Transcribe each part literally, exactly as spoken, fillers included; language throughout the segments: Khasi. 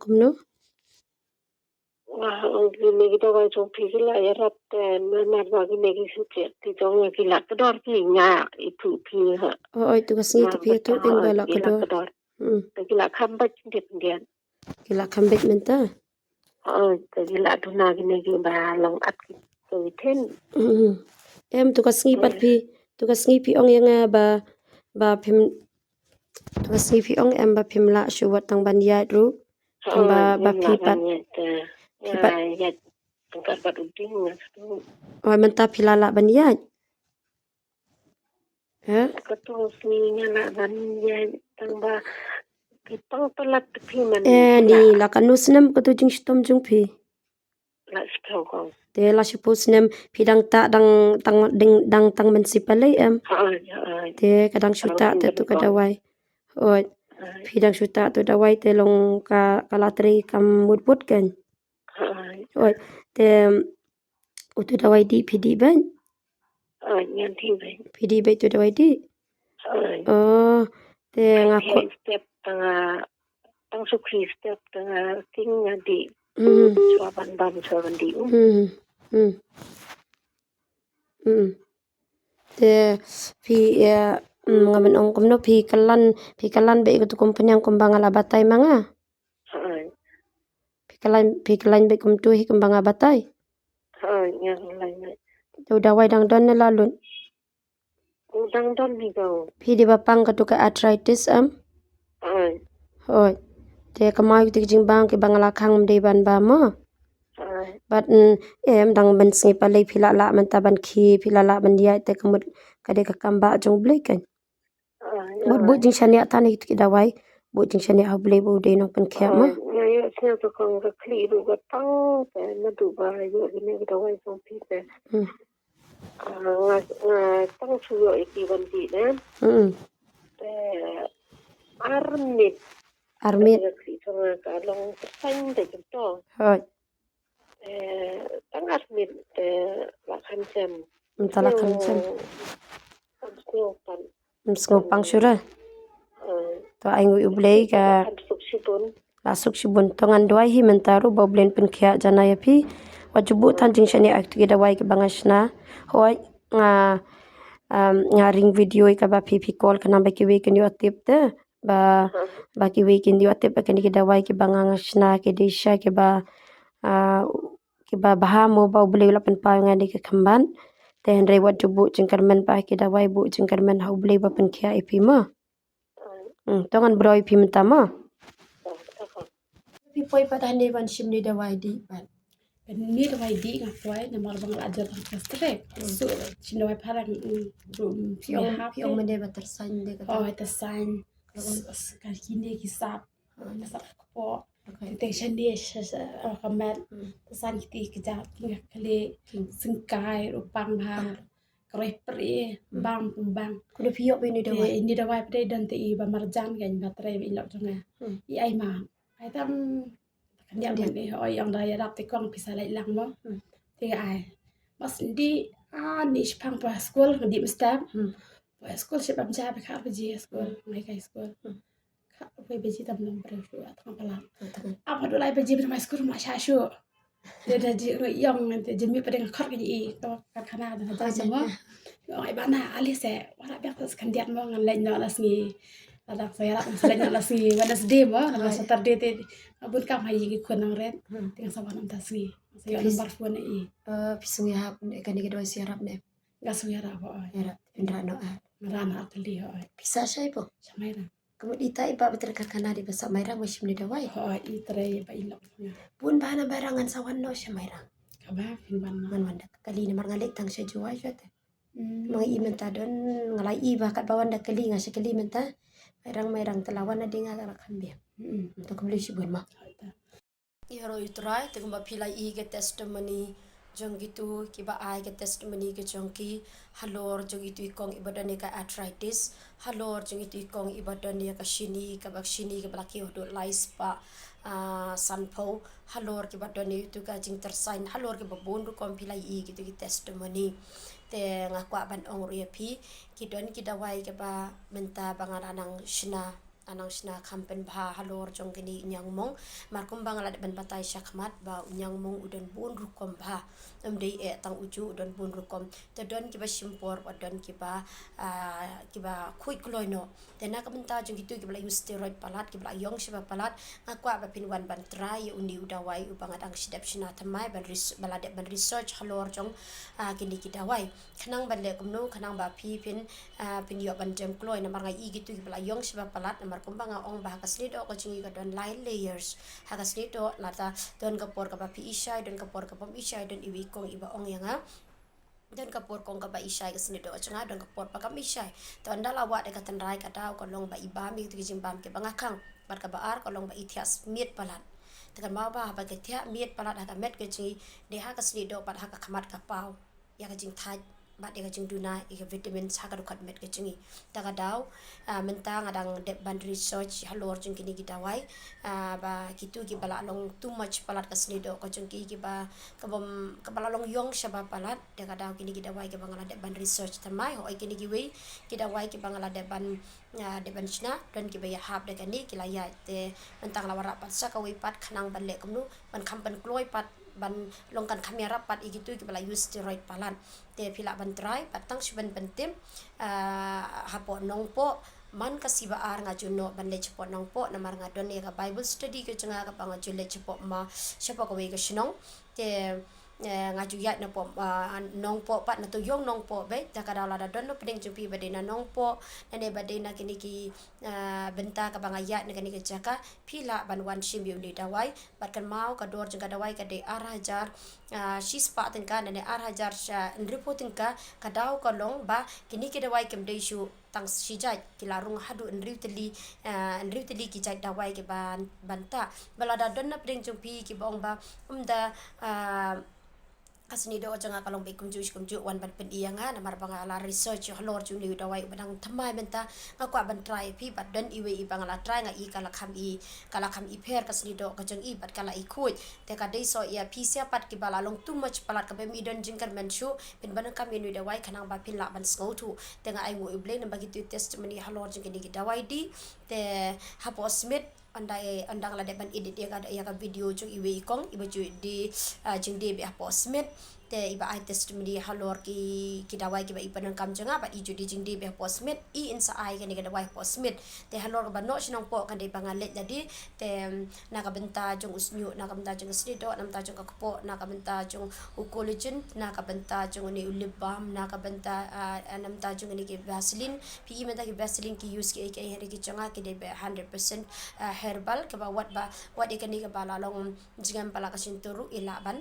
Kumno? Wah, ong kine ki dawai jong phi ki la ïarap te namar ba kine ki shu phi jong ki la kdor phi nga i phi phi ha. Oi, tu ka sngi tu phi tu teng ba la kdor. Hmm. Te ki la kham bad diat diat. Ki la kham bad mynta. Oi, te ki la duna kine ki ba long at ki ki ten. Hmm. Em tu ka sngi pat phi, tu ka sngi phi ong ïa nga ba ba phim Tu ka sngi phi ong em ba phim lah shuh wat tang ban ïaid ruh. Tang ba ba phi pat. Phi pat ïaid tang ka bat u ding. Oi mynta phi la lah ban ïaid. Eh? Ka tu sngi nga lah ban ïaid tang ba phi tang palat phi man. Eh ni la ka nu snem ka tu jingshitom jong phi. Te la shiphew snem phi dang tah dang tang ding dang tang mynsiem palei em. Te ka dang shu tah te tu ka dawai. Oi. Phi dang shu tah tu dawai te long ka ka la trei kam mut mut kan. Oi. Te u tu dawai di phi di ban. Phi di beit tu dawai di. Oh, te nga ko. Step tang tang sukri step tang king nga di. Hmm. Swa ban bam swa ban di. Hmm. Hmm. Hmm. Te phi ya nga men ong kumno phi kalan phi kalan beit ka tu kum pynïang kum ba nga la batai ma nga. Phi kalan phi kalan beit kum tu hi kum ba nga batai. Te u dawai dang don ne la lut. Dang don hi ko. Phi dei ba pang ka tu ka arthritis em? Hoi. Te ka mai ki jingbang ki ba nga la khang dei ban ba mo. Bad em dang ban sngi palei phi la lah mynta ban khie phi la lah ban ïaid te ka mut ka dei ka kam ba jong Blei kan. Bad buh jingshaniah than ïa ki dawai. Buh jingshaniah ha Blei ba u dei nongpynkhiah ma. Nga ïoh sngewthuh kong ka khlieh ruh ka tang te naduh ba ïoh kine ki dawai jong phi te. Nga nga tang shu ïoh ïa ki ban dih ne. Te ar minit. Ar minit. Ka khlieh jong nga ka long tyrsain te jong to. Hoi. Te tang ar minit te la khan jem. Mynta la khan jem. Sngew pan. Sngew pang shuh re. To ai ngui U Blei ka. La suk shibun to ngan duwai hi mynta ruh ba U Blei un pynkhiah jana ïa phi. Wat ju buh than jingshaniah ïa ki dawai ki ba nga shna. Hoi nga nga ring video ïa ka ba phi phi call ka nang ba kiwei kin ïoh tip te. Ba ba kiwei kin ïoh tip ba kine ki dawai ki ba nga nga shna ki dei sha ki ba ki ba bha mo ba U Blei u la pynpaw nga dei ka kham ban. Te hynrei wat ju buh jingkyrmen ba ki dawai buh jingkyrmen ha U Blei ba pynkhiah ïa phi mo. To ngan briew ïa phi mynta mo. Phi poi pat hangne ban shim ne dawai dih pat. Ban ne dawai dih nga poi namar ba nga la jot ka stress. Su shim dawai pharang ruh phi ong phi ong mane ba tyrsain de ka. Oh tyrsain. Ka kine ki sap. Ka sap ka kpoh. Te shane sha ka met. Tyrsain kiti ki jat ki nga kali sengkai ruh pang bha. Kreh pre bang pung bang. Kuda phi ïoh ba ini dawai. Ini dawai pre don te i ba marjan kan ba trei ba i lok jong nga. I ai ma. Ai tam kan ïa ni oi ong da ïarap te kong pisa lai lang mo. Te ai. Mas di a ni shipang pa school di mestap. Pa school shipang ja pa kha pa ji school ngai kai school. Kha wei baji tam long briew shu tang palat. Apa dulai baji ba mai skur ma sha shu. Te da ji ïong te ji mi padeng khot ka ji i to karkhana da da ji mo. Ïong ai bana ali se wala biang ta skandiat mo ngan leng no la sngi. Lada sa ïarap ngan leng no la sngi Wednesday mo la Saturday te bun kam hai ji ki khun nang ret. Te ngan sa wan am ta sngi. Sa ïong number phone i. Phi sung ïarap ne kane ka dawai sa ïarap ne. Nga sung ïarap ho. Ïarap pynra no ar. Ra no ar kali ho. Pisa shai po. Shamai ra. Ka mut ita i ba ba trei karkhana dei ba sah Mairang ba shim ne dawai. Hooid, i trei ba i lok. Bun ba na Mairang ngan sa wan noh sha Mairang. Kaba phin wan noh. Ngan wan da ka kali namar nga leit tang sha Jowai sha te. Ma nga i mynta don nga la i ba kat ba wan da kali nga sha kali mynta. Mairang Mairang te la wan na dei nga la kham biang. To khublei shibun ma. Hooid ta. Ïaroh ïa u Trai, te kumba phi la i ka testimony jong kitu kiba ai ka testimony ka jong ki halor jong itu i kong iba don ïa ka arthritis, halor jong itu i kong iba don ïa ka shini, kaba shini kaba la kiew haduh lai spah, ah, sanphew, halor kiba don ïa itu ka jingtyrsain, halor kiba bun rukom phi la i kitu ki testimony. Te nga kwah ban ong ruh ïa phi, ki don ki dawai kiba mynta ba nga la nang shna nang shna kham pynbha halor jong kine i ñiangmong. Namar kumba nga la dep ban batai shakhmat ba u ñiangmong u don bun rukom bha. Ym dei eh tang uju, u don bun rukom. Te don kiba shim por bad don kiba, ah, kiba khuid kloi noh. Te na ka bynta jong kito kiba la use steroid palat, kiba la ïong shaba palat, nga kwah ba phin wan ban try ïa une u dawai uba nga dang shu dep shna thymmai ban res-, ba la dep ban research halor jong, ah, kine ki dawai. Khnang ban leh kumno, khnang ba phi phin, ah, phin ïoh ban jem kloi, namar nga i kito kiba la ïong shaba palat, namar kumba nga ong ba ha ka snieh doh ka jong ngi ka don lai layers. Ha ka snieh doh, lada don ka por kaba phi i shai, don ka por kaba ym i shai, don iwei i kong iba ong ïa nga. Don ka por kong kaba i shai ka snieh doh jong nga, don ka por ba kam i shai. Te ynda la wad da ka tynrai, ka daw ka long ba i bam ïa kito ki jingbam kiba nga khang. Bad kaba ar ka long ba i thiah miet palat. Te kynmaw ba haba ka thiah miet palat ha ka met ka jong ngi, dei ha ka snieh doh bad ha ka khmat ka paw ïa ka jingthait bad ïa ka jingduna ïa ka vitamins ha ka dkhot met ka jong ngi. Te ka daw, ah, mynta nga dang dep ban research halor jong kine ki dawai, ah, ba kito kiba la long too much palat ka snieh doh ka jong ki, kiba, kaba, kaba la long ïong shaba palat. Te ka daw kine ki dawai kiba nga la dep ban research thymmai, hooid kine kiwei ki dawai kiba nga la dep ban, ah, dep ban shna, don kiba ïahap da kane ki la ïaid. Te mynta nga la wanrah pat sa kawei pat, khnang ban leh kumno, ban kham pynkloi pat, ban long kan kham ïarap pat ïa kito kiba la use steroid palat. Te phi lah ban try, bad tang shu ban pyntip, ah, hapoh Nongpoh, man ka sngi ba ar nga ju noh ban leit shapoh Nongpoh, namar nga don ïa ka Bible study ka jong nga kaba nga ju leit shapoh ma, shapoh kawei ka shnong. Te, eh, nga ju ïaid napoh, ah, Nongpoh pat, na to ïong Nongpoh beit. Te ka daw lada don na pdeng jong phi ba dei na Nongpoh, lane ba dei na kine ki, ah, bynta kaba nga ïaid na kane ka jaka, phi lah ban wan shim ïa une u dawai. Bad kynmaw ka dor jong ka dawai ka dei ar hajar, ah, shispah tyngka, lane ar hajar sha hynriewphew tyngka. Ka daw ka long ba kine ki dawai kim dei shuh tang shi jait, ki la rung haduh hynriew tylli, ah, hynriew tylli ki jait dawai kiba, ban tah. Ba lada don na pdeng jong phi kiba ong ba, ym da, ah, ka snieh doh jong nga ka long beit kumjuh shi kumjuh, wan ban pyni ïa nga, namar ba nga la research halor jong une u dawai uba dang thymmai mynta. Nga kwah ban try ïa phi, bad don iwei iba nga la try, nga i ka la kham i, ka la kham i pher ka snieh doh ka jong i, bad ka la i khuid. Te ka dei soh ïa phi sha pat kiba la long too much palat, kaba ym i don jingkyrmen shuh, phin pyndonkam ïa une u dawai khnang ba phin lah ban sngewthuh. Te nga ainguh ïa U Blei namar ba kito ki testimony halor jong kine ki dawai dih. Te hapoh Smit, ynda, ynda nga la dep ban edit ïa ka, ïa ka video jong iwei i kong iba ju dei, ah, jingdie beit hapoh Smit. Te iba ai testimony halor ki, ki dawai kiba i pyndonkam jong nga, bad i ju dei jingdie beit hapoh Smit, i yn sa ai kane ka dawai hapoh Smit. Te halor kaba noh sha Nongpoh, kan dei ba nga leit lade. Te, mm, na ka bynta jong u shñiuh, na ka bynta jong ka snieh doh, na ka bynta jong ka kpoh, na ka bynta jong u collagen, na ka bynta jong une u lip balm, na ka bynta, ah, ah, na ka bynta jong une ki Vaseline. Phi i mynta ki Vaseline ki use kiei kiei, hynrei ki jong nga ki dei beit hundred percent, ah, herbal, kaba wat ba, wat ïa kane kaba la long jingem palat ka shyntur ruh i lah ban,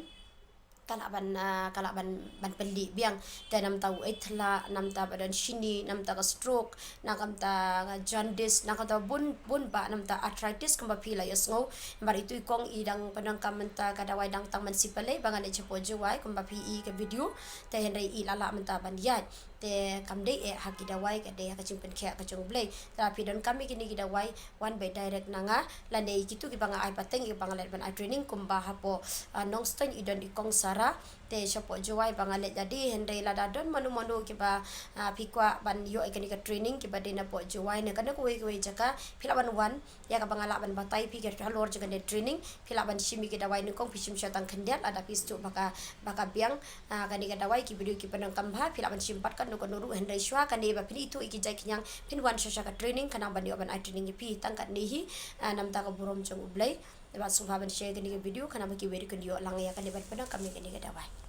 ka lah ban, ah, ka lah ban, ban pynlih biang. Te na ka bynta u eit thla, na ka bynta ba don shini, na ka bynta ka stroke, na ka bynta ka jaundice, na ka bynta bun, bun bah, na ka bynta arthritis kumba phi la ïohsngew. Namar itu i kong i dang pyndonkam mynta ka dawai dang tang mynsipalei ba nga leit shapoh Jowai kumba phi i ka video. Te hynrei i la lah mynta ban ïaid. Te kam dei eh ha ki dawai, ka dei ha ka jingpynkhiah ka jong U Blei. Te lada phi donkam ïa kine ki dawai, wan beit direct na nga, lane ïa kito kiba nga ai pateng, kiba nga leit ban ai training, kumba hapoh, ah, Nongstoiñ i don i kong Sara. Te shapoh Jowai ba nga leit lade, hynrei lada don mano mano kiba, ah, phi kwah ban ïoh ïa kane ka training, kiba dei napoh Jowai ne kano kawei kawei jaka, phi lah ban wan, ïa kaba nga lah ban batai phi ka halor jong kane training. Phi lah ban shim ïa ki dawai nyngkong, phi shim shuwa tang khyndiat, lada phi sdang ba ka, ba ka biang, ah, kane ka dawai, ki video ki pyndonkam bha, phi lah ban shim pat kano kano ruh, hynrei shuwa kane ba phin ithuh ïa ki jait ki ñiang, phin wan shuwa sha ka training, khnang ban ïoh ban ai training ïa phi. Tang katne hi, ah, na ka bynta ka burom jong U Blei. Te bad sngewbha ban share kane ka video, khnang ba kiwei ruh kin ïoh lang ïa kane ban pyndonkam ïa kane ka dawai.